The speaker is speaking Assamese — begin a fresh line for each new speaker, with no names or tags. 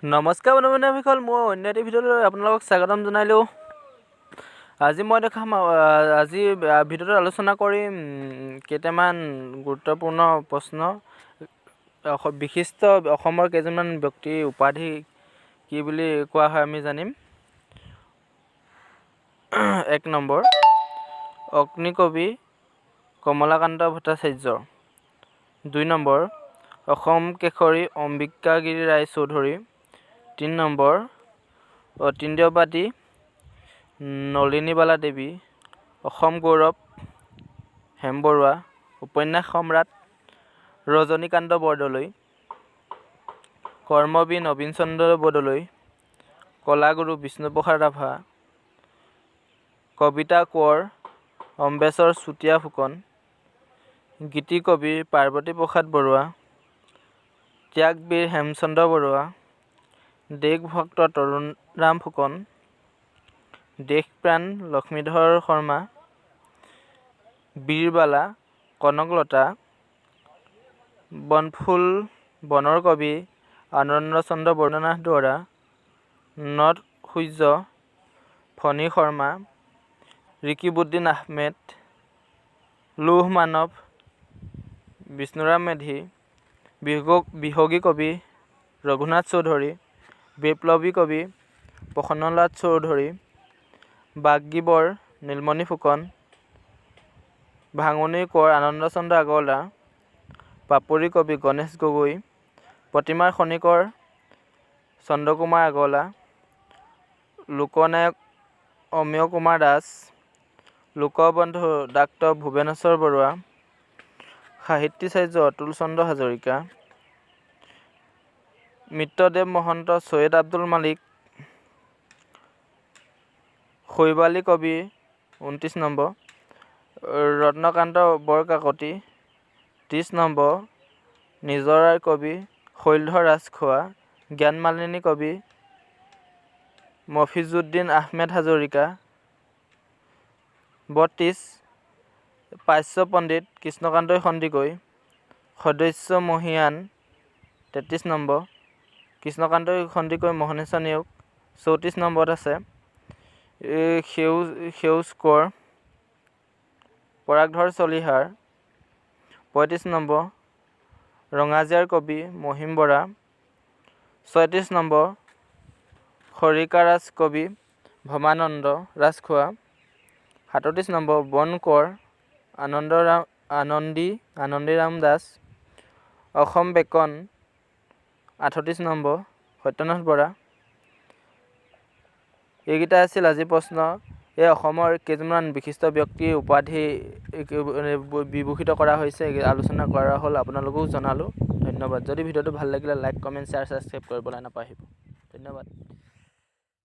নমস্কাৰ বন্ধু বান্ধৱীসকল, মই অন্য এটি ভিডিঅ'লৈ আপোনালোকক স্বাগতম জনালোঁ। আজি মই দেখাম, আজি ভিডিঅ'টোত আলোচনা কৰিম কেইটামান গুৰুত্বপূৰ্ণ প্ৰশ্ন। বিশিষ্ট অসমৰ কেইজনমান ব্যক্তিৰ উপাধি কি বুলি কোৱা হয় আমি জানিম। 1 নম্বৰ, অগ্নিকবি কমলাকান্ত ভট্টাচাৰ্য। 2 নম্বৰ, অসম কেশৰী অম্বিকাগিৰি ৰায় চৌধুৰী। 3 নম্বৰ, অতীন্দ্ৰিয়বাদী নলিনীবালা দেৱী। অসম গৌৰৱ হেম বৰুৱা। উপন্যাস সম্ৰাট ৰজনীকান্ত বৰদলৈ। কৰ্মবীৰ নবীন চন্দ্ৰ বৰদলৈ। কলাগুৰু বিষ্ণুপ্ৰসাদ ৰাভা। কবিতা কোঁৱৰ অম্বেশ্বৰ চুতীয়া ফুকন। গীতিকবি পাৰ্বতী প্ৰসাদ বৰুৱা। ত্যাগবীৰ হেমচন্দ্ৰ বৰুৱা। দেশভক্ত তৰুণৰাম ফুকন। দেশপ্ৰাণ লক্ষ্মীধৰ শৰ্মা। বীৰবালা কনকলতা। বনফুল বনৰ কবি আনন্দচন্দ্ৰ বৰুণনাথ দুৱৰা। Not সূৰ্য ফণী শৰ্মা। ৰিকিবুদ্দিন আহমেদ। লোহ মানৱ বিষ্ণুৰাম মেধি। বিহগী কবি ৰঘুনাথ চৌধুৰী। বিপ্লৱী কবি প্ৰসন্ননাথ চৌধুৰী। বাগ্মীবৰ নীলমণি ফুকন। ভাঙনি কোঁৱৰ আনন্দচন্দ্ৰ আগৰৱালা। পাপৰি কবি গণেশ গগৈ। প্ৰতিমাৰ খনিকৰ চন্দ্ৰকুমাৰ আগৰৱালা। লোকনায়ক অমিয় কুমাৰ দাস। লোকবন্ধু ডাক্তৰ ভুৱনেশ্বৰ বৰুৱা। সাহিত্যাচাৰ্য অতুল চন্দ্ৰ হাজৰিকা। মিত্ৰদেৱ মহন্ত চৈয়দ আব্দুল মালিক। শৈবালী কবি 29 নম্বৰ, ৰত্নকান্ত বৰকাকতি। 30 নম্বৰ, নিজৰাৰ কবি শৈলধৰ ৰাজখোৱা। জ্ঞানমালিনী কবি মফিজুদ্দিন আহমেদ হাজৰিকা। 32, প্ৰাচ্য পণ্ডিত কৃষ্ণকান্ত সন্দিকৈ। সদস্য মহীয়ান 33 নম্বৰ, কৃষ্ণকান্ত সন্দিকৈ মহনেশ্বৰ নেওগ। 34 নম্বৰত আছে সেউজ কোঁৱৰ পৰাগধৰ চলিহাৰ। 35 নম্বৰ, ৰঙাজীয়াৰ কবি মহিম বৰা। 36 নম্বৰ, খৰিকাৰাজ কবি ভৱানন্দ ৰাজখোৱা। 37 নম্বৰ, বন কোঁৱৰ আনন্দীৰাম দাস। অসম বেকন 38 নম্বৰ, সত্যনাথ বৰা। এইকেইটা আছিল আজি প্ৰশ্ন। এই অসমৰ কেইজনমান বিশিষ্ট ব্যক্তিৰ উপাধি বিভূষিত কৰা হৈছে, আলোচনা কৰা হ'ল, আপোনালোকো জনালোঁ। ধন্যবাদ। যদি ভিডিঅ'টো ভাল লাগিলে লাইক, কমেণ্ট, শ্বেয়াৰ, ছাবস্ক্ৰাইব কৰিবলৈ নাপাহৰিব। ধন্যবাদ।